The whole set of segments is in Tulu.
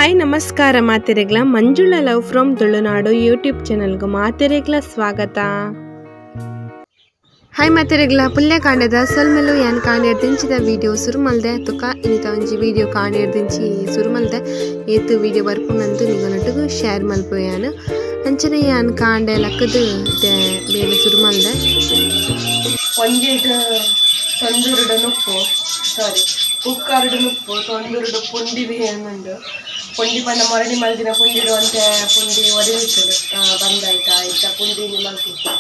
ಹಾಯ್ ನಮಸ್ಕಾರ ಮಾತೆರೆಗ್ಲ Manjula love from Tulunadu YouTube ಚಾನೆಲ್ಗೆ ಮಾತೆರೆಗ್ಲ ಸ್ವಾಗತ. ಹಾಯ್ ಮಾತೆರೆಗ್ಲ ಪುಲ್ಯ ಕಾಂಡದ ಸೊಲ್ಮೆಲು ಯಾನ್ ಕಾಣೇರ್ ದಿಂಚಿದ ವಿಡಿಯೋ ಸುರು ಮಲ್ದೆ ತುಕ ಇನ್ನಿತ ಒಂಜಿ ವಿಡಿಯೋ ಕಾಣೇರ್ ದಿಂಚಿ ಸುರು ಮಲ್ದೆ ಏತು ವಿಡಿಯೋ ಬರ್ಪುನಂದು ನಿಗನೊಟ್ಟುಗು ಶೇರ್ ಮಲ್ಪು ಯಾನ್ ಅಂಚನೆ ಯಾನ್ ಕಾಂಡೆ ಲಕ್ಕದು ಬೇಲೆ ಸುರು ಮಲ್ದೆ. ಒಂಜೇಟ್ ತೊಂದುರುಡು ನುಪ್ಪು ಸಾರಿ ಕುಕ್ಕರ್ಡು ನುಪ್ಪು ತೊಂದುರುಡು ಪುಂಡಿ ಬೇಯನ್ನುಂಡು ಪುಂಡಿ ಪಂಡ ಮೊರಡಿ ಮಲ್ದಿನ ಪುಂಡಿಡು ಅಂತೆ ಪುಂಡಿ ಒರಿವಿತ್ತದು ಬಂದಾಯ್ತಾ ಆಯ್ತಾ ಪುಂಡಿ ಮಲ್ತಿತ್ತು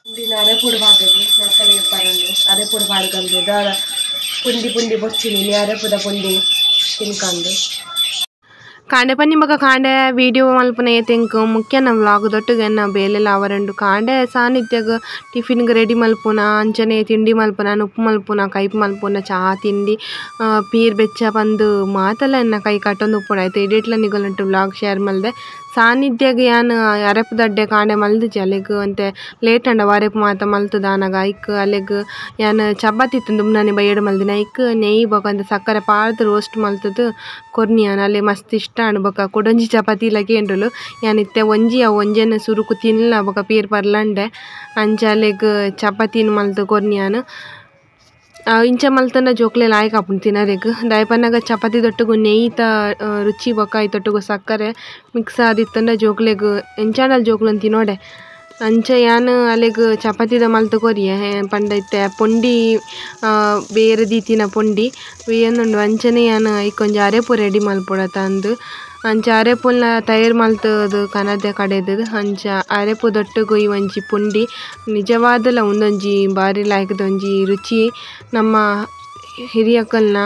ಪುಂಡಿನ ಅರೆಪುಡು ಬಾಗದು ನರ್ಸರಿ ಪರಂಡು ಅರೆಪುಡು ಬಾಡ್ಕಂದು ದಾದ ಪುಂಡಿ ಪುಂಡಿ ಬೊಚ್ಚಿನಿ ಅರೆಪುದ ಪುಂಡಿ ತಿನ್ಕಂದು ಕಾಂಡೆ ಪನ್ನಿ ಬೊಕ ಕಾಂಡೆ ವಿಡಿಯೋ ಮಲ್ಪುನ ಏತೆಂಕ್ ಮುಖ್ಯ ನಮ್ಮ ವ್ಲಾಗ್ ದೊಟ್ಟುಗೆ ಬೇಲೆಲ ಅವರಂಡು ಕಾಂಡೆ ಸಾನಿಧ್ಯಗ್ ಟಿಫಿನ್ಗ್ ರೆಡಿ ಮಲ್ಪುನ ಅಂಚನೆ ತಿಂಡಿ ಮಲ್ಪುನ ನುಪ್ಪು ಮಲ್ಪುನ ಕೈಪು ಮಲ್ಪುನ ಚಾ ತಿಂಡಿ ಪೀರ್ ಬೆಚ್ಚ ಪಂದು ಮಾತಲ ಎನ್ನ ಕೈ ಕಟ್ಟೊಂದು ಉಪ್ಪುಂಡು ಐತೆ ಇಡಿಟ್ಲ ನಿಗಲಂಟು ವ್ಲಾಗ್ ಶೇರ್ ಮಲ್ದೆ. ಸಾನಿಧ್ಯಗ್ ಯಾನ್ ಅರೆಪು ದಡ್ಡೆ ಕಾಂಡೆ ಮಲ್ದಿಜಿ ಅಲೆಗ್ ಒಂತೆ ಲೇಟ್ ಅಂಡ ಅರೆಪು ಮಾತ ಮಲ್ತುದಾನಗ ಐಕ್ ಅಲೆಗ್ ಯಾನ್ ಚಪಾತಿ ಇತ್ತುಂಡು ದುಂಬುನಾನಿ ಬಯ್ಯಡ್ ಮಲ್ದಿನ ಐಕ್ ನೆಯ್ಯಿ ಬೊಕ ಒಂತೆ ಸಕ್ಕರೆ ಪಾಡ್ದ್ ರೋಸ್ಟ್ ಮಲ್ತುದು ಕೊರ್ನಿ ಯಾನ್ ಅಲೆ ಮಸ್ತ್ ಇಷ್ಟ ಆಂಡ್ ಬೊಕ ಕುಡೊಂಜಿ ಚಪಾತಿ ಲ ಕೇಂಡುಲು ಯಾನ್ ಇತ್ತೆ ಒಂಜಿ ಅವು ಒಂಜೆನ್ ಸುರುಕು ತಿನ್ಲ ಬೊಕ ಪೀರ್ ಪರ್ಲಂಡೆ ಅಂಚ ಅಲೆಗ್ ಚಪಾತಿನ್ ಮಲ್ತ್ ಕೊರ್ನಿ ಯಾನ್. ಇಂಚ ಮಲ್ತಂಡ ಜೋಕ್ಲೆ ಲಾಯ್ಕ್ ಆಪುಂಡು ತಿನರೆಗ್ ದಾಯೆ ಪನ್ನಗ ಚಪಾತಿ ದೊಟ್ಟುಗು ನೆಯ್ಯಿತ ರುಚಿ ಬೊಕ ಐತೊಟ್ಟುಗು ಸಕ್ಕರೆ ಮಿಕ್ಸ್ ಆದಿತ್ತಂಡ ಜೋಕ್ಲೆಗ್ ಎಂಚಾಂಡಲ ಜೋಕ್ಲನ್ ತಿನೋಡೆ ಅಂಚ ಯಾನ್ ಅಲೆಗ್ ಚಪಾತಿದ ಮಲ್ತ್ ಕೊರಿಯೆ ಪಂಡ ಇತ್ತೆ ಪೊಂಡಿ ಬೇರೆ ದೀತಿನ ಪೊಂಡಿ ಬೇಯೊಂದುಂಡು ಅಂಚನೆ ಯಾನ್ ಐಕೊಂಜಿ ಅರೆಪು ರೆಡಿ ಮಲ್ಪೊಡತ ಅಂದ್ ಅಂಚ ಅರೆಪುಲ್ನ ತಯಾರು ಮಲ್ತುದು ಕನದೆ ಕಡೆದು ಅಂಚ ಅರೆಪು ದೊಟ್ಟುಗು ಈ ಒಂಜಿ ಪುಂಡಿ ನಿಜವಾದಲ ಉಂದೊಂಜಿ ಬಾರಿ ಲಾಯ್ಕದ ಒಂಜಿ ರುಚಿ ನಮ್ಮ ಹಿರಿಯಕಲ್ನ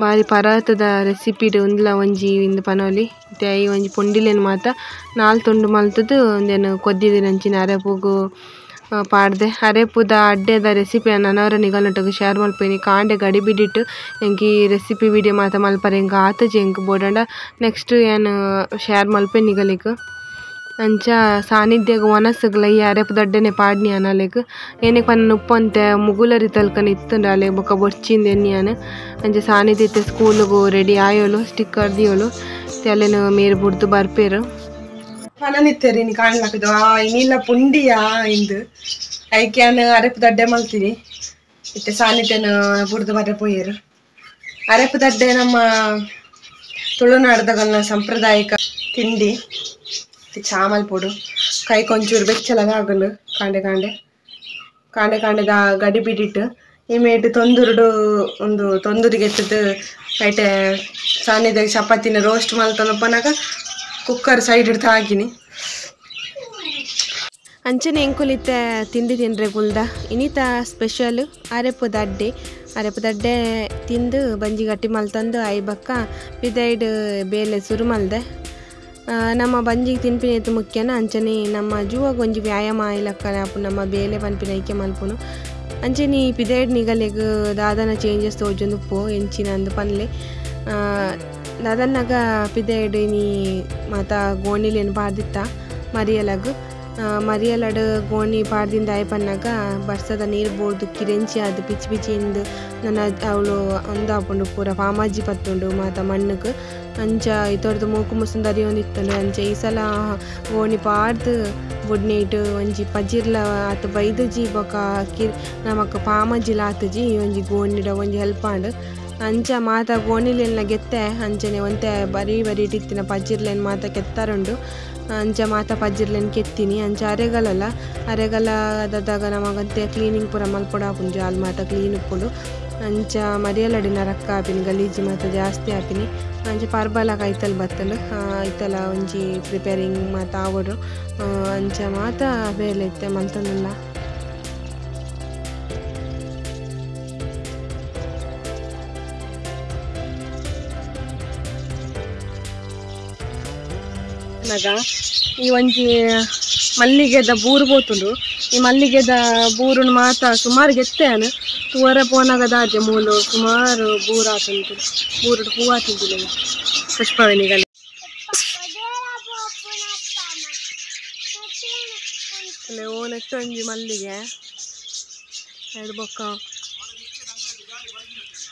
ಬಾರಿ ಪರಾತದ ರೆಸಿಪಿಡ್ ಉಂದುಲ ಒಂಜಿ ಇಂದು ಪನೊಲಿ ಇತ್ತೆ ಈ ಒಂಜಿ ಪುಂಡಿಲೆನ್ ಮಾತ ನಾಲ್ ತುಂಡು ಮಲ್ತುದು ಉಂದೆನ್ ಕೊದ್ದಿದಿನಂಚಿನ ಅರೆಪುಗು ಪಾಡ್ದೆ. ಅರೆಪುದ ಅಡ್ಡೆದ ರೆಸಿಪಿ ನನವರ ನಿಗಲ್ನೊಟ್ಟುಗು ಶೇರ್ ಮಲ್ಪುನಿ ಕಾಂಡೆ ಗಡಿಬಿಡಿಟ್ ಎಂಕ್ ಈ ರೆಸಿಪಿ ವಿಡಿಯೋ ಮಾತ ಮಲ್ಪರೆ ಎಂಕ್ ಆತುಜಿ ಎಂಕ್ ಬೋಡಂಡ ನೆಕ್ಸ್ಟ್ ಯಾನ್ ಶೇರ್ ಮಲ್ಪೆ ನಿಗಲಿಗ್. ಅಂಚ ಸಾನಿಧ್ಯಗ್ ವನಸುಗ್ಲ ಈ ಅರೆಪು ದಡ್ಡೆನೆ ಪಾಡ್ನಿ ಯಾನ್ ಅಲೆಗ್ ಏನೆಗ್ ಪನ್ನ ನುಪ್ಪಂತೆ ಮುಗುಲರಿ ತಲ್ಕನೆ ಇತ್ತುಂಡು ಅಲೆಗ್ ಬೊಕ ಬೊರ್ಚಿಂದು ಎನ್ನಿ ಯಾನ್. ಅಂಚ ಸಾನಿಧ್ಯ ಇತ್ತೆ ಸ್ಕೂಲುಗು ರೆಡಿ ಆಯೋಲು ಸ್ಟಿಕ್ಕರ್ ದಿಯೋಲು ಇತ್ತೆ ಅಲೆನ್ ಮೇರ್ ಬುಡ್ದು ಬರ್ಪೆರ್. ಪನನಿತ್ತೆರ್ ಇನಿ ಕಾಣ್ಲಕ್ಕದು ಆ ಇನಿಲ ಪುಂಡಿಯಾ ಇಂದು ಐಕ್ ಯಾನ್ ಅರೆಪು ದಡ್ಡೆ ಮಲ್ತೀನಿ ಇತ್ತೆ ಸಾನಿಧ್ಯನ ಬುಡ್ದು ಬರೆ ಪೋಯೆರ್. ಅರೆಪು ದಡ್ಡೆ ನಮ್ಮ ತುಳುನಾಡ್ದಗಲ್ನ ಸಾಂಪ್ರದಾಯಿಕ ತಿಂಡಿ. ಚಾ ಮಲ್ಪೊಡು ಕೈ ಕೊಂಚೂರು ಬೆಚ್ಚಲಗ ಆಗುಂಡು ಕಾಂಡೆ ಕಾಂಡೆ ಕಾಂಡೆ ಕಾಂಡೆದ ಗಡಿ ಬಿಡಿಟ್ಟು ಈ ಮೇಟ್ ತೊಂದುರುಡು ಒಂದು ತೊಂದುರಿಗೆ ಎತ್ತದು ಐಟೆ ಸಾನಿಧ್ಯ ಚಪಾತಿನ ರೋಸ್ಟ್ ಮಲ್ತೊನಪ್ಪನಾಗ ಕುಕ್ಕರ್ ಸೈಡ್ ಇಡ್ತಾ ಹಾಕಿನಿ. ಅಂಚನೆ ಎಂಕುಲಿತ್ತೆ ತಿಂಡಿ ತಿಂಡ್ರೆ ಕುಲ್ದ ಇನ್ನಿತ ಸ್ಪೆಷಲ್ ಅರೆಪು ದಡ್ಡೆ ಅರೆಪು ದಡ್ಡೆ ತಿಂದು ಬಂಜಿ ಗಟ್ಟಿ ಮಲ್ತಂದು I ಬೊಕ್ಕ ಪಿದೈಡ್ ಬೇಲೆ ಸುರು ಮಲ್ದೆ. ನಮ್ಮ ಬಂಜಿಗೆ ತಿನ್ಪಿನ ಮುಖ್ಯನ ಅಂಚನೆ ನಮ್ಮ ಜೂವಗ್ ಒಂಜಿ ವ್ಯಾಯಾಮ ಆಯಿಲಕ್ಕನೆ ಆಪುಂಡು ನಮ್ಮ ಬೇಲೆ ಪನ್ಪಿನ ಐಕೆ ಮಲ್ಪುನು. ಅಂಚನೆ ಪಿದೈಡ್ ನಿಗಲೆಗ್ ದಾದನ ಚೇಂಜಸ್ ತೋಜೊಂದು ಉಪ್ಪು ಎಂಚಿನ ಅಂದ್ ಪನ್ಲೆ. ದಾದನ್ನಗ ಪಿದೈಡ್ ಇನಿ ಮಾತ ಗೋಣಿಲೆನ್ ಪಾಡ್ದಿತ್ತ ಮರಿಯಲಗ್ ಮರಿಯಲಡ್ ಗೋಣಿ ಪಾಡ್ದಿಂದ ದಾಯೆ ಪನ್ನಗ ಬರ್ಸದ ನೀರು ಬೋರ್ದು ಕಿರೆಂಚಿ ಆದ್ ಪಿಚಿ ಪಿಚಿ ಇಂದ್ ನನ ಅವ್ಲು ಉಂದಾಪುಂಡು ಪೂರ ಪಾಮಾಜಿ ಪತ್ತುಂಡು ಮಾತ ಮಣ್ಣುಗ್ ಅಂಚ ಇತೊರ್ದು ಮೂಕು ಮುಸುಂದು ಅರಿಯೊಂದಿತ್ತುಂಡು. ಅಂಚ ಈ ಸಲ ಗೋಣಿ ಪಾಡ್ದ್ ಬೊಡ್ನೇಟ್ ಒಂಜಿ ಪಜಿರ್ಲ ಆತ್ ಬೈದುಜಿ ಬೊಕ ನಮಕ್ ಪಾಮಾಜಿಲ ಆತುಜಿ ಈ ಒಂಜಿ ಗೋಣಿಡ ಒಂಜಿ ಹೆಲ್ಪ್ ಆಂಡ್. ಅಂಚ ಮಾತ ಗೋಣಿಲೆಲ್ಲ ಗೆತ್ತೆ ಅಂಚನೆ ಒಂತೆ ಬರಿ ಬರಿಟ್ ಇತ್ತಿನ ಪಜಿರ್ಲೆನ್ ಮಾತ ಕೆತ್ತರುಂಡು ಅಂಚ ಮಾತ ಪಜಿರ್ಲೆನ್ ಕೆತ್ತಿನಿ. ಅಂಚ ಅರೆಗಲಲ ಅರೆಗಲದಾಗ ನಮಗಂತೆ ಕ್ಲೀನಿಂಗ್ ಪೂರ ಮಲ್ಪೊಡು ಆಪುಂಡು ಜಾಲ್ ಮಾತ ಕ್ಲೀನ್ ಉಪ್ಪುಂಡು. ಅಂಚ ಮರಿಯಲಡಿನ ರಕ್ಕ ಆಪಿನಿ ಗಲೀಜಿ ಮಾತ ಜಾಸ್ತಿ ಆಪಿನಿ. ಅಂಚ ಪರ್ಬಲ ಕೈತಲ್ ಬತ್ತುಂಡು ಐತಲ ಒಂಜಿ ಪ್ರಿಪೇರಿಂಗ್ ಮಾತ ಆವೊಡು ಅಂಚ ಮಾತ ಬೇಲೆ ಇತ್ತೆ ಮಲ್ತೊಂದುಲ್ಲ. ಈ ಒಂಜಿ ಮಲ್ಲಿಗೆದ ಬೂರು ಪೋತುಂಡು ಈ ಮಲ್ಲಿಗೆದ ಬೂರುನು ಮಾತ ಸುಮಾರು ಗೆತ್ತೆ ಯಾನ್ ತೂವರೆ ಪೋನಗ ದಾಜೆ ಮೂಲು ಸುಮಾರು ಬೂರು ಆತುಂಡು ಬೂರುಡು ಹೂವು ಆತುಂಡು ಪುಷ್ಪವನಿಗಲ್ ಓನೆಟ್ಟು ಒಂಜಿ ಮಲ್ಲಿಗೆ ಎರಡು ಬೊಕ್ಕ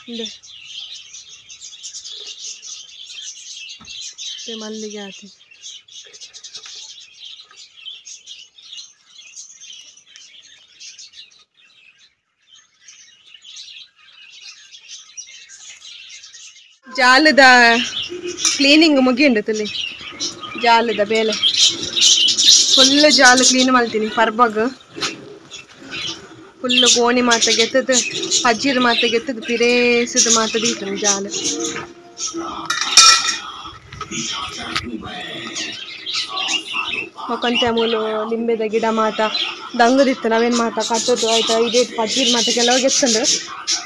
ಉಂದೆ. ಮಲ್ಲಿಗೆ ಆತಿ ಜಾಲದ ಕ್ಲೀನಿಂಗ್ ಮುಗಿಯುಂಡು ತುಲಿ ಜಾಲದ ಬೇಲೆ ಫುಲ್ ಜಾಲು ಕ್ಲೀನ್ ಮಾಡ್ತೀನಿ ಪರ್ಬಗ್ ಫುಲ್ ಗೋಣಿ ಮಾತ ಗೆತ್ತದು ಪಜ್ಜಿರ್ ಮಾತ ಗೆತ್ತದು ಪಿರೇಸದ ಮಾತ ದೀತನು ಜಾಲು ಮೊಕಂತೆ ಮೂಲು ಲಿಂಬೆದ ಗಿಡ ಮಾತ ದಂಗದಿತ್ತು ನಾವೇನು ಮಾತ ಕಟ್ಟೋದು ಆಯ್ತಾ ಇದೇ ಪಜ್ಜಿರ್ ಮಾತ ಕೆಲವು ಗೆತ್ತಂಡು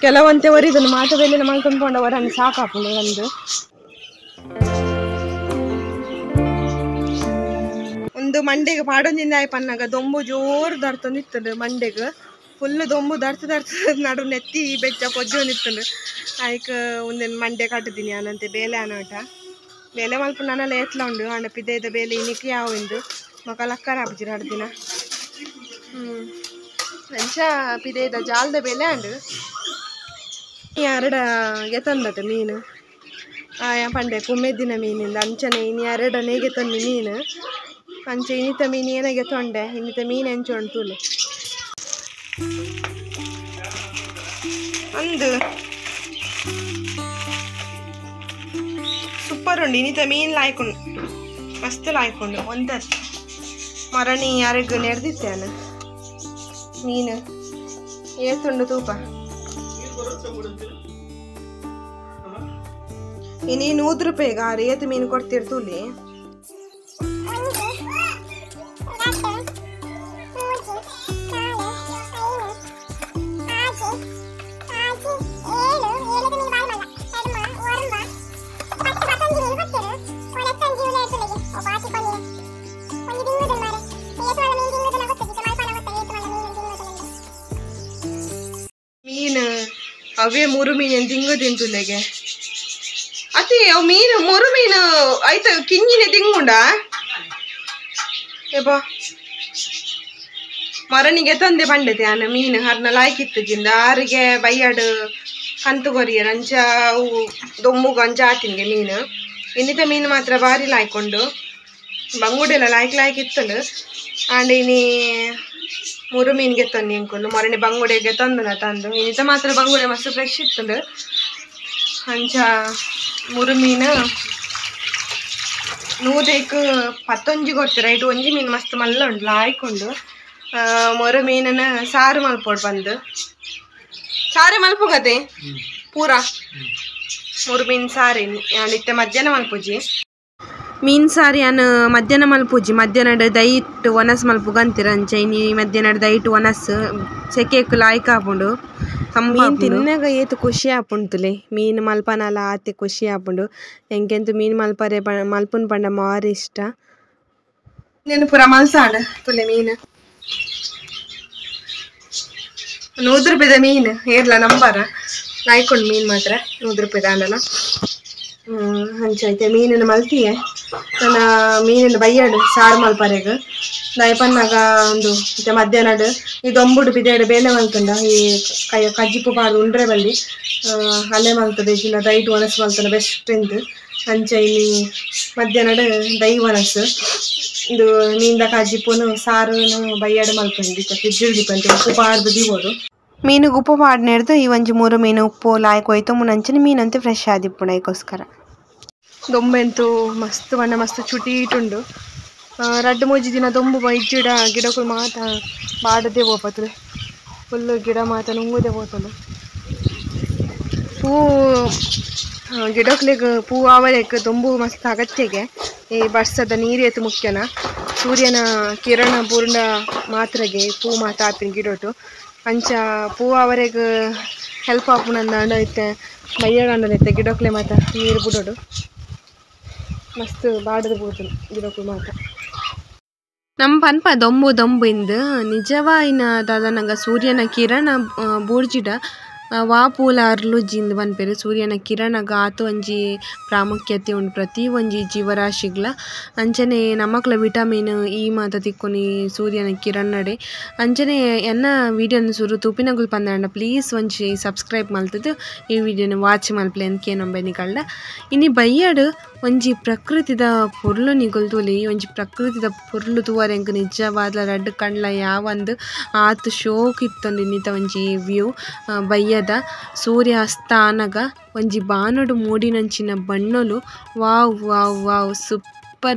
ಕೆಲವಂತೆ ಒರಿದನು ಮಾತ ಬೇಲೆ ಮಲ್ಕೊಂಡು ಪೋಂಡ ವರನ್ನು ಸಾಕಾಪುಂಡು ಒಂದು ಒಂದು ಮಂಡೆಗೆ ಪಾಡೊಂದಿಂದ ಆಯ್ ಪನ್ನಾಗ ದೊಂಬು ಜೋರು ದರ್ತೊಂದಿತ್ತಂಡು ಮಂಡೆಗೆ ಫುಲ್ ದೊಂಬು ದರ್ತ ದರ್ತ ನಡು ನೆತ್ತಿ ಬೆಚ್ಚ ಪೊಜ್ಜೊಂದಿತ್ತಂಡು ಆಯ್ಕ ಒಂದೇನು ಮಂಡೆ ಕಟ್ಟುತ್ತೀನಿ ಅನಂತೆ ಬೇಲೆ ಅನೋಟ ಬೇಲೆ ಮಲ್ಪ ನಾನೆಲ್ಲ ಏತ್ಲ ಉಂಡು ಅಂಡ ಪಿದ್ದೈದ ಬೇಲೆ ಇನ್ನಿಕ್ಕೆ ಯಾವ ಇಂದು ಮಕ್ಕಳ ಅಕ್ಕರ ಹಾಪುಜಿರ ಹಡ್ದಿನ ಅಂಚ ಪಿದೈದ ಜಾಲದ ಬೇಲೆ ಅಂಡು ಎರಡ ಗೆತಂದಟ ಮೀನು ಆಯಾ ಪಂಡೆ ಕುಮ್ಮೆದ್ದಿನ ಮೀನಿಂದ ಅಂಚನೆ ಇನ್ನು ಎರಡನೇ ಗೆತಂದು ಮೀನು ಅಂಚೆ ಇನ್ನಿತ ಮೀನು ಏನಾಗೆ ತೊಂಡೆ ಇನ್ನಿತ ಮೀನು ಎಂಚ ಉಂಟು ಒಂದು ಸೂಪರ್ ಉಂಡು ಇನ್ನಿತ ಮೀನು ಲಾಯ್ಕೊಂಡು ಮಸ್ತ್ ಲಾಯ್ಕೊಂಡು ಒಂದ ಮರಣಿ ಯಾರಿಗೂ ನೆಡ್ದಿತ್ತೇನು ಮೀನು ಏತುಂಡು ತೂಪ ಇನಿ 100 ರೂಪಾಯಿಗೆ ಆರು ಏತು ಮೀನು ಕೊಡ್ತಿರ್ತುಲಿ ಮೀನು ಅವೇ ಮೂರು ಮೀನು ದಿಂಗು ತಿಂತುಲೆಗೆ ಅತಿ ಅವು ಮೀನು ಮೂರು ಮೀನು ಆಯ್ತು ಕಿಂಜಿನೆ ದಿಂಗುಂಡ ಏಬಾ ಮರಣಿಗೆ ತಂದೆ ಬಂಡತೆ ಅನ್ನ ಮೀನು ಹರ್ನ ಲಾಯ್ಕಿತ್ತು ಜಿಂದ ಆರಿಗೆ ಬೈಯಾಡು ಕಂತು ಕೊರಿಯರ್ ಅಂಚ ಅವು ದೊಂಬುಗು ಅಂಚ ಆತಿನ್ಗೆ ಮೀನು ಇನ್ನಿತ ಮೀನು ಮಾತ್ರ ಭಾರಿ ಲಾಯ್ಕೊಂಡು ಬಂಗುಡೆಲ್ಲ ಲಾಯ್ಕ್ ಲಾಯ್ಕ್ ಇತ್ತಲು ಆಂಡ್ ಇನಿ ಮೂರು ಮೀನಿಗೆ ತಂದು ಎಂಕೊಂಡು ಮರಣಿ ಬಂಗುಡೆಗೆ ತಂದನ ತಂದು ಇನ್ನಿತ ಮಾತ್ರ ಬಂಗುಡೆ ಮಸ್ತ್ ಫ್ರೆಶ್ ಇತ್ತಲು ಅಂಚ ಮೂರು ಮೀನು ನೂದೈಕ್ ಪತ್ತೊಂಜಿ ಕೊಡ್ತೀರ ರೈಟ್ ಒಂಜಿ ಮೀನು ಮಸ್ತ್ ಮಲ್ಲ ಉಂಟು ಲಾಯ್ಕೊಂಡು ಮೊರು ಮೀನನ್ನ ಸಾರು ಮಲ್ಪೋಡು ಬಂದು ಸಾರು ಮಲ್ಪುಗತೆ ಪೂರ ಮೂರು ಮೀನು ಸಾರಿ ಇತ್ತೆ ಮಧ್ಯಾಹ್ನ ಮಲ್ಪುಜಿ ಮೀನು ಸಾರಿ ಅನ್ ಮಧ್ಯಾಹ್ನ ಮಲ್ಪುಜಿ ಮಧ್ಯಾಹ್ನ ದೈಟ್ ಒನಸ್ ಮಲ್ಪುಗಂತೀರ ಅಂಚ ಇನಿ ಮಧ್ಯಾಹ್ನ ದೈಟ್ ಒನಸ್ ಸೆಕೆಕ್ ಲಾಯ್ಕ್ ಆಪುಂಡು ಮೀನು ತಿನ್ನಾಗ ಏತು ಖುಷಿ ಆಪುಂಡುಲೆ ಮೀನು ಮಲ್ಪನಲ ಆತೆ ಖುಷಿ ಆಪುಂಡು ಎಂಕೆಂತು ಮೀನು ಮಲ್ಪರೆ ಮಲ್ಪುನ್ ಪಂಡ ಮಾರಿ ಇಷ್ಟ నేను ಪೂರ ಮಲ್ಸಾಂಡ್ ತುಲೆ ಮೀನು 100 ರೂಪಾಯಿದ ಮೀನು ಏರ್ಲ ನಂಬರ ಲಾಯ್ಕೊಂಡು ಮೀನು ಮಾತ್ರ 100 ರೂಪಾಯಿದ ಅಂಡಲ ಅಂಚ ಐತೆ ಮೀನನ್ನು ಮಲ್ತಿಯೆ ನನ್ನ ಮೀನನ್ನು ಬೈಯಾಡು ಸಾರು ಮಲ್ಪರೆಗ್ ದಯಪನ್ನಾಗ ಒಂದು ಇತ್ತೆ ಮಧ್ಯಾಹ್ನಡ್ ಈ ದೊಂಬುಡು ಬಿದೇಡು ಬೇಲೆ ಮಲ್ತುಂಡ ಈ ಕೈ ಕಜ್ಜಿಪು ಪಾಡ್ದು ಉಂಡ್ರೆ ಬಲ್ಲಿ ಅಲ್ಲೇ ಮಲ್ತದೆ ಇಲ್ಲ ದೈಟ್ ಒಣಸು ಮಲ್ತುಂಡ ಬೆಸ್ಟ್ ಇಂದು ಅಂಚ ಇಲ್ಲಿ ಮಧ್ಯಾಹ್ನಡ್ ದೈ ಒಣಸು ಇದು ಮೀನ್ದ ಕಜ್ಜಿಪುನು ಸಾರುನು ಬೈಯಾಡು ಮಲ್ಪುಂಡು ಇತ್ತೆ ಫ್ರಿಜ್ ದೀಪಂತೆ ಉಪ್ಪು ಪಾಡ್ದು ದೀವೋಡು ಮೀನುಗೆ ಉಪ್ಪು ಪಾಡ್ನೆಡ್ದು ಈ ಒಂಜಿ ಮೂರು ಮೀನು ಉಪ್ಪು ಲಾಯ್ಕ್ ಹೋಯ್ತು ಮುನಂಚಿನ ಮೀನಂತೆ ಫ್ರೆಶ್ ಆದಿಪ್ಪುಂಡು ಐಕೋಸ್ಕರ ದೊಂಬೆಂತು ಮಸ್ತ್ ಬಣ್ಣ ಮಸ್ತ್ ಚುಟೀಟುಂಡು ರಡ್ಡು ಮೂಜಿ ದಿನ ದೊಂಬು ಇಜ್ಜಿಡ ಗಿಡಗಳು ಮಾತ ಬಾಡದೆ ಪೋಪತ್ರೆ ಫುಲ್ಲು ಗಿಡ ಮಾತ ನುಂಗುದೆ ಪೋತುಂಡು ಪೂ ಗಿಡಕ್ಲೆಗ್ ಪೂ ಆವಲೆಕ್ ದೊಂಬು ಮಸ್ತ್ ಅಗತ್ಯಗೆ ಈ ಬರ್ಸದ ನೀರು ಏತು ಮುಖ್ಯನ ಸೂರ್ಯನ ಕಿರಣ ಪೂರ್ಣ ಮಾತ್ರಗೆ ಪೂ ಮಾತ ಆಪಿನ ಗಿಡೊಟು ಅಂಚ ಪೂ ಅವರೆಗ್ ಹೆಲ್ಪ್ ಆಪುನಂದಾಂಡ ಇತ್ತೆ ಮೈಯಡಾಂಡಲ ಇತ್ತೆ ಗಿಡಕ್ಲೆ ಮಾತ ನೀರು ಬುಡೋಡು ಮಸ್ತ್ ಬಾಡದ ಪೋತುಂಡು ಗಿಡಕ್ಕೂ ಮಾತ ನಮ್ಮ ಪನ್ಪ ದೊಂಬು ದೊಂಬು ಇಂದು ನಿಜವಾಯಿನ ದಾದ ನಂಗ ಸೂರ್ಯನ ಕಿರಣ ಬೂರ್ಜಿಡ ವಾ ಪೂಲ ಅರ್ಲು ಜಿಂದ್ ಪನ್ಪೆರ್ ಸೂರ್ಯನ ಕಿರಣಗ್ ಆತ್ ಒಂಜಿ ಪ್ರಾಮುಖ್ಯತೆ ಉಂಡು ಪ್ರತಿ ಒಂಜಿ ಜೀವರಾಶಿಗ್ಲ ಅಂಚನೆ ನಮಕ್ಲ ವಿಟಮಿನ್ ಇ ಮಾತ ತಿಕ್ಕುನಿ ಸೂರ್ಯನ ಕಿರಣಡೆ ಅಂಚನೆ ಎನ್ನ ವಿಡಿಯೋನ ಸುರು ತೂಪಿನಗುಲ್ ಪಂದಾಂಡ ಪ್ಲೀಸ್ ಒಂಜಿ ಸಬ್ಸ್ಕ್ರೈಬ್ ಮಲ್ತುದು ಈ ವಿಡಿಯೋನ ವಾಚ್ ಮಲ್ಪಲೆ ಅಂದ್ ಕೇನೊಂಬೆ ನಿಕಲ್ಡ ಇನಿ ಬಯ್ಯಡ್ ಒಂಜಿ ಪ್ರಕೃತಿದ ಪೊರ್ಲು ನಿಗುಲ್ ತೂಲೆ ಈ ಒಂಜಿ ಪ್ರಕೃತಿದ ಪೊರ್ಲು ತೂವರೆ ಎಂಕ್ ನಿಜವಾದ್ಲ ರಡ್ಡ್ ಕಣ್ಲ ಯಾವಂದ್ ಆತ್ ಶೋಕ್ ಇತ್ತುಂಡು ಇನ್ನಿತ ಒಂಜಿ ವ್ಯೂ ಬಯ್ಯದ ಸೂರ್ಯಾಸ್ತ ಆನಗ ಒಂಜಿ ಬಾನೊಡು ಮೂಡಿನಂಚಿನ ಬಣ್ಣೊಲು wow wow wow super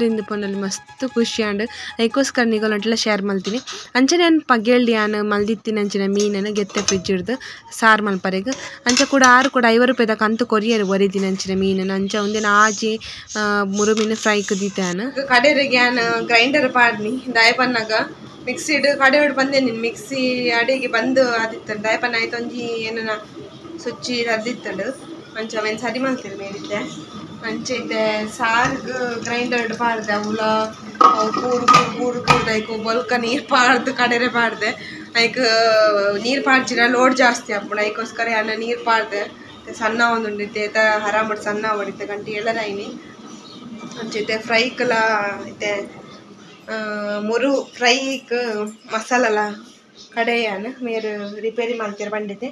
ಇಂದ್ ಪೊನಲು ಮಸ್ತ್ ಖುಷಿ ಆಂಡ್ ಐಕೋಸ್ಕರ ನಿಗಲೊಂಟ್ಲ ಶೇರ್ ಮಲ್ತೀನಿ ಅಂಚನೆ ಯಾನ್ ಪಗೆಲ್ಡ್ ಯಾನ್ ಮಲ್ದಿತ್ತಿನಂಚಿನ ಮೀನನ್ ಗೆತ್ತೆ ಫ್ರಿಜ್ ಡ್ದ್ ಸಾರ್ ಮಲ್ಪರೆಗ್ ಅಂಚ ಕೂಡ ಆರು ಕೂಡ 50 ರೂಪಾಯಿದ ಕಂತು ಕೊರಿಯರ್ ಒರಿದಿನಂಚಿನ ಮೀನನ್ ಅಂಚ ಉಂದೆನ್ ಆಜಿ ಮುರು ಮೀನ್ ಫ್ರೈ ಕುದಿತೆ ಯಾನ್ ಕಡೆರಿಗೆ ಯಾನ್ ಗ್ರೈಂಡರ್ ಪಾಡ್ನಿ ದಾಯ ಪನ್ನಗ ಮಿಕ್ಸಿಡ್ ಕಡೆಯೋಡು ಬಂದೇನಿ ಮಿಕ್ಸಿ ಅಡಿಗೆ ಬಂದು ಆದಿತ್ತಂಡು ದಾಯ ಪನ್ನ ಆಯ್ತು ಒಂಜಿ ಏನನ ಸುಚ್ಚಿ ರದ್ದಿತ್ತಂಡು ಅಂಚ ಅವೇನು ಸರಿ ಮಲ್ತಿರು ಮೇರಿತ್ತೆ ಅಂಚ ಇತ್ತೆ ಸಾರ್ಗ್ ಗ್ರೈಂಡರ್ ಪಾಡ್ದೆ ಅವುಲ ಕೂರು ಕೂರು ಕೂರು ಕೂರ್ದು ಐಕು ಬೊಲ್ಕ ನೀರು ಪಾಡ್ದು ಕಡೆರೆ ಪಾಡ್ದೆ ಐಕ್ ನೀರು ಪಾಡ್ಚಿರ ಲೋಡ್ ಜಾಸ್ತಿ ಆಪುಂಡು ಐಕೋಸ್ಕರ ಯಾನ ನೀರು ಪಾಡ್ದೆ ಸಣ್ಣ ಒಂದುಂಡಿತ್ತೆ ಏತ ಹರಾಮಡ್ ಸಣ್ಣ ಹೊಡಿತೆ ಗಂಟೆ ಏಳರ ಐನಿ ಅಂಚ ಇತ್ತೆ ಫ್ರೈಕ್ಲ ಇತ್ತೆ ಮುರು ಫ್ರೈಕ್ ಮಸಾಲಲ ಕಡೆಯಾನ ಮೇರು ರಿಪೇರಿ ಮಲ್ತಿರ ಪಂಡಿತೆ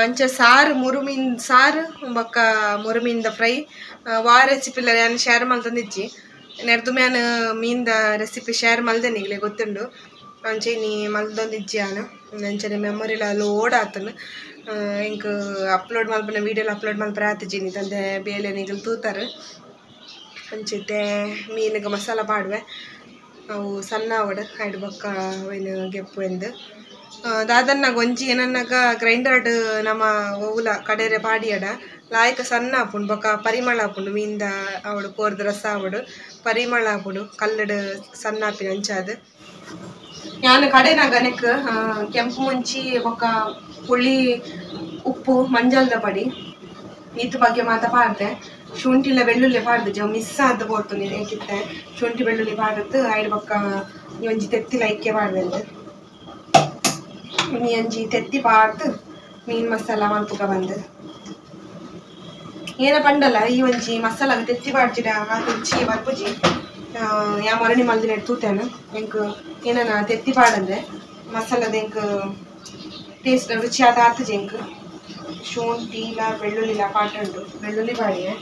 ಅಂಚ ಸಾರು ಮುರು ಮೀನ್ ಸಾರು ಬೊಕ್ಕ ಮುರು ಮೀನ್ದ ಫ್ರೈ ವಾ ರೆಸಿಪಿ ಯಾನ್ ಶೇರ್ ಮಲ್ತೊಂದಿಜ್ಜಿ ನೆರ್ದು ಮ್ಯಾನ್ ಮೀನ್ದ ರೆಸಿಪಿ ಶೇರ್ ಮಲ್ದೆ ನಿಗ್ಲೆ ಗೊತ್ತುಂಡು ಅಂಚ ಇನಿ ಮಲ್ದೊಂದಿಜ್ಜಿ ಯಾನ್ ಅಂಚನೆ ಮೆಮೊರಿಲ ಲೋಡ್ ಆತುಂಡು ಎಂಕ್ ಅಪ್ಲೋಡ್ ಮಲ್ಪುನ ವೀಡಿಯೋಲ ಅಪ್ಲೋಡ್ ಮಲ್ಪರೆ ಆತಿಜಿ ಇನಿ ತಂದೆ ಬೇಲೆ ನಿಗಲ್ ತೂತಾರ್ ಅಂಚಿತ್ತೆ ಮೀನಿಗೆ ಮಸಾಲ ಪಾಡುವೆ ಅವು ಸಣ್ಣ ಆವಡ್ ಐಡ್ ಬೊಕ್ಕ ಅವೆನ್ ಗೆಪ್ಪು ಎಂದು ದಾದನ್ನಾಗ ಒಂಜಿ ಏನನ್ನಾಗ ಗ್ರೈಂಡರ್ಡ್ ನಮ್ಮ ಒವುಲ ಕಡೆರೆ ಪಾಡಿಯಡ ಲಾಯ್ಕ ಸಣ್ಣ ಆಪುಂಡು ಬೊಕ್ಕ ಪರಿಮಳ ಆಪುಂಡು ಮೀನ್ದ ಅವಡು ಕೋರ್ದ ರಸ ಆವಡು ಪರಿಮಳ ಆಪುಂಡು ಕಲ್ಲಡ್ ಸಣ್ಣ ಆಪಿನ ಅಂಚಾದ್ ಯಾನ್ ಕಡೆನಾಗ ನೆಕ್ ಕೆಂಪು ಮುಂಚಿ ಬೊಕ್ಕ ಪುಳಿ ಉಪ್ಪು ಮಂಜಲ್ದ ಪಡಿ ಈತ್ ಬಗ್ಗೆ ಮಾತ ಪಾಡ್ದೆ ಶುಂಠಿಲ ಬೆಳ್ಳುಳ್ಳಿ ಪಾಡ್ದು ಜ ಮಿಸ್ ಆದ್ ಪೋತುಂಡು ಎಂಕಿತ್ತೆ ಶುಂಠಿ ಬೆಳ್ಳುಳ್ಳಿ ಪಾಡ್ದು ಐಡ್ ಬೊಕ್ಕ ಈ ಒಂಜಿ ತೆತ್ತಿಲ ಐಕ್ಕೆ ಪಾಡ್ದೆ ಇನಿ ಒಂಜಿ ತೆತ್ತಿ ಪಾಡ್ದು ಮೀನ್ ಮಸಾಲ ಮಲ್ಪುಗ ಬಂದು ಏನ ಪಂಡಲ ಈ ಒಂಜಿ ಮಸಾಲಾಗ ತೆತ್ತಿ ಪಾಡ್ಜಿಡ ಆತ್ ರುಚಿ ಬರ್ಪುಜಿ ಯಾ ಮೊರನಿ ಮಲ್ದಿನ ತೂತೇನ ಎಂಕ್ ಏನನ ತೆತ್ತಿ ಪಾಡಂದೆ ಮಸಾಲದ ಎಂಕ್ ಟೇಸ್ಟ್ ರುಚಿ ಆದ ಆತುಜಿ ಎಂಕ್ ಶುಂಠಿಲ ಬೆಳ್ಳುಳ್ಳಿಲ ಪಾಟುಂಡು ಬೆಳ್ಳುಳ್ಳಿ ಪಾಡಿಯೆ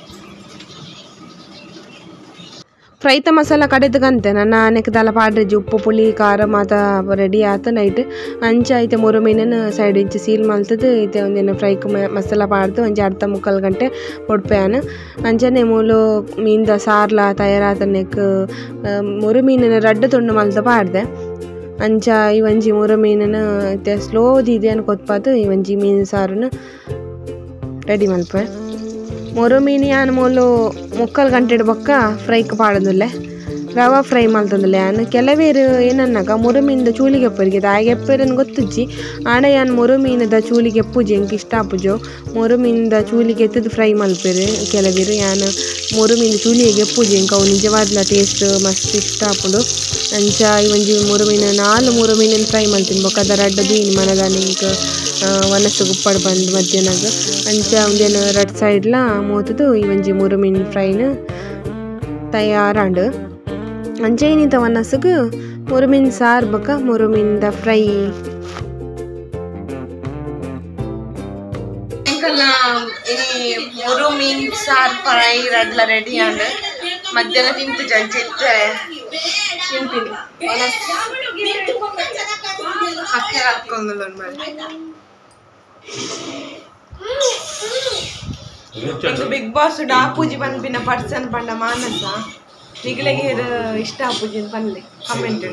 ಫ್ರೈತ ಮಸಾಲ ಕಡೆದಗಂತೆ ನನ್ನ ನೆಕ್ದಾಲ ಪಾಡ್ರೆಜಿ ಉಪ್ಪು ಪುಳಿ ಖಾರ ಮಾತ ರೆಡಿ ಆತ ನೈಟ್ ಅಂಚ ಐತೆ ಮುರು ಮೀನನ್ ಸೈಡ್ ಇಂಚ ಸೀಲ್ ಮಲ್ತದು ಐತೆ ಒಂದಿನ ಫ್ರೈಕ್ ಮಸಾಲ ಪಾಡ್ದು ಒಂಜಿ ಅರ್ಧ ಮುಕ್ಕಾಲು ಗಂಟೆ ಬೊಡ್ಪೆಯಾನ್ ಅಂಚನೆ ಮೂಲು ಮೀನ್ದ ಸಾರ್ಲ ತಯಾರಾತ ನೆಕ್ ಮುರು ಮೀನನ್ ರಡ್ಡ್ ತುಂಡು ಮಲ್ತ ಪಾಡ್ದೆ ಅಂಚ ಈ ಒಂಜಿ ಮುರು ಮೀನನ್ ಇತ್ತೆ ಸ್ಲೋ ದೀದ್ ಕೊತ್ಪಾದು ಈ ಒಂಜಿ ಮೀನು ಸಾರುನು ರೆಡಿ ಮಲ್ಪೆ ಮುರು ಮೀನು ಯಾನ್ ಮೂಲು ಮುಕ್ಕಾಲು ಗಂಟೆಡ್ ಬೊಕ್ಕ ಫ್ರೈಕ್ ಪಾಡೊಂದುಲ್ಲೆ ರವಾ ಫ್ರೈ ಮಲ್ತೊಂದುಲ್ಲೆ ಯಾನ್ ಕೆಲವೇರು ಏನನ್ನಾಗ ಮುರು ಮೀನ್ದ ಚೂಲಿಗೆ ಎಪ್ಪರಿಗೆ ದಾಯೆಗ್ ಎಪ್ಪೆರೆಂದ್ ಗೊತ್ತುಜ್ಜಿ ಆಂಡ ಯಾನ್ ಮುರು ಮೀನ್ದ ಚೂಲಿಗೆ ಎಪ್ಪುಜಿ ಎಂಕ್ ಇಷ್ಟ ಆಪುಜು ಮುರು ಮೀನ್ದ ಚೂಲಿಗೆ ಎತ್ತುದು ಫ್ರೈ ಮಲ್ಪೆರ್ ಕೆಲವೇರು ಯಾನ್ ಮುರು ಮೀನ್ದ ಚೂಲಿಗೆ ಎಪ್ಪುಜಿ ಎಂಕ್ ಅವು ನಿಜವಾದ್ಲ ಟೇಸ್ಟ್ ಮಸ್ತ್ ಇಷ್ಟ ಆಪುಂಡು ಅಂಚ ಈ ಒಂಜಿ ಮುರು ಮೀನು 4 ಮುರು ಮೀನನ್ ಫ್ರೈ ಮಲ್ತಿನಿ ಬೊಕ್ಕ ಅದ ರಡ್ಡ್ ದೀನಿ ಮನದಾನಿ ಎಂಕ್ ವನಸುಗು ಉಪ್ಪಡ್ ಬಂದ್ ಮಧ್ಯಾಹ್ನಗ್ ಅಂಚ ಉಂದೆನ್ ರಡ್ಡ್ ಸೈಡ್ಲ ಮೋತುದು ಈ ಒಂಜಿ ಮುರು ಮೀನ್ ಫ್ರೈನ್ ತಯಾರಾಂಡ್ ಅಂಚ ಇನಿತ ವನಸುಗು ಮುರು ಮೀನ್ ಸಾರ್ ಬೊಕ್ಕ ಮುರು ಮೀನ್ದ ಫ್ರೈ ಎಂಕಲ್ನ ಇನಿ ಮುರು ಮೀನ್ ಸಾರ್ ಫ್ರೈ ರಡ್ಲ ರೆಡಿ ಆಂಡ್ ಮಧ್ಯಾಹ್ನ ತಿಂತು ಜಂಚ ಇತ್ತೆ ತಿನ್ಪಿನಿ ಅಕ್ಕೆ ಹಾಕೊಂದುಲ್ಲ ಬಿಗ್ ಬಾಸ್ ಆಪೂಜಿ ಪನ್ಪಿನ ಪರ್ಸನ್ ಪಂಡ ಮಾನಸ ನಿಗಲೆಗೆ ಇಷ್ಟ ಆಪೂಜಿ ಪನ್ಲೆ ಕಮೆಂಟ್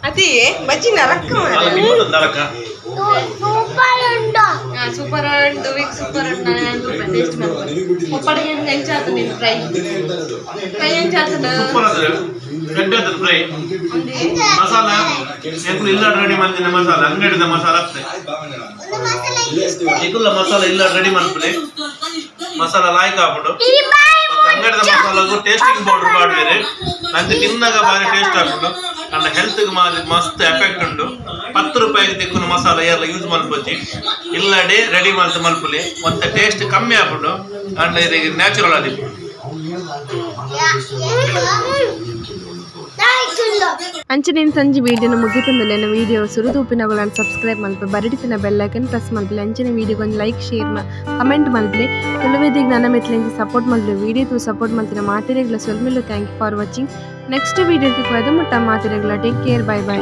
ಅತಿ ಬಜ್ಜಿನ ರಕ್ಕ ಸೂಪರ್ ಉಂಟು ವೀಕ್ ಸೂಪರ್ ಉಂಟು ಟೇಸ್ಟ್ ಪಪ್ಪಡಿಗೆ ಎಂಚ ಆತುಂಡು ನೀನು ಫ್ರೈ ಫ್ರೈ ಎಂಚ ಆತುಂಡು ಫ್ರೈ ಮಸಾಲ ಇಲ್ಲ ರೆಡಿ ಮಾಡ್ತೀನಿ ಮಸಾಲ ಅಂಗಡಿದ ಮಸಾಲ ಮಸಾಲ ಇಲ್ಲ ರೆಡಿ ಮಾಡ್ತೀನಿ ಮಸಾಲ ಲಾಯ್ಕ್ ಹಾಕ್ಬಿಟ್ಟು ಅಂಗಡಿದ ಮಸಾಲಾಗು ಟೇಸ್ಟಿಂಗ್ ಪೌಡರ್ ಪಾಡ್ವೇರು ನಂಗೆ ತಿನ್ನಾಗ ಬಾರಿ ಟೇಸ್ಟ್ ಆಪುಂಡು ಅಂಡ ಹೆಲ್ತ್ ಮಸ್ತ್ ಎಫೆಕ್ಟ್ ಉಂಡು. 10 ರೂಪಾಯಿಗೆ ತಿಕ್ಕುನ ಮಸಾಲ ಏರ್ಲ ಯೂಸ್ ಮಲ್ಪೊಚ್ಚಿ ಇಲ್ಲಡೆ ರೆಡಿ ಮಲ್ತು ಮಲ್ಪುಲಿ ಒಂತ ಟೇಸ್ಟ್ ಕಮ್ಮಿ ಆಪುಂಡು ಅಂಡ ಇದು ನ್ಯಾಚುರಲ್ ಆದಿಪ್ಪು. ಅಂಚನೆ ಸಂಜೆ ವೀಡಿಯೋನ ಮುಗಿತಂದಲ್ಲ ವೀಡಿಯೋ ಸುರುದೂಪಿನಗುಲನ್ನು ಸಬ್ಸ್ಕ್ರೈಬ್ ಮಲ್ಪೆ ಬರಡಿತಿನ ಬೆಲ್ ಐಕನ್ ಪ್ರೆಸ್ ಮಲ್ಪಲೆ ಅಂಚನೆ ವೀಡಿಯೋಗೆ ಒಂದು ಲೈಕ್ ಶೇರ್ ಕಮೆಂಟ್ ಮಲ್ಪಲೆ ತುಳುವೇದಿಗೆ ನನ್ನ ಮೆತ್ಲೆಂಚಿ ಸಪೋರ್ಟ್ ಮಲ್ಪಲೆ ವೀಡಿಯೋ ತೂ ಸಪೋರ್ಟ್ ಮಲ್ತಿನ ಮಾತೆರೆಗ್ಲ ಸೊಲ್ಮೆಲ್ಲು. Thank you for watching. Next video ತಿಕ್ಕೋದು ಮುಟ್ಟ ಮಾತೆರೆಗ್ಲ. Take care. Bye bye.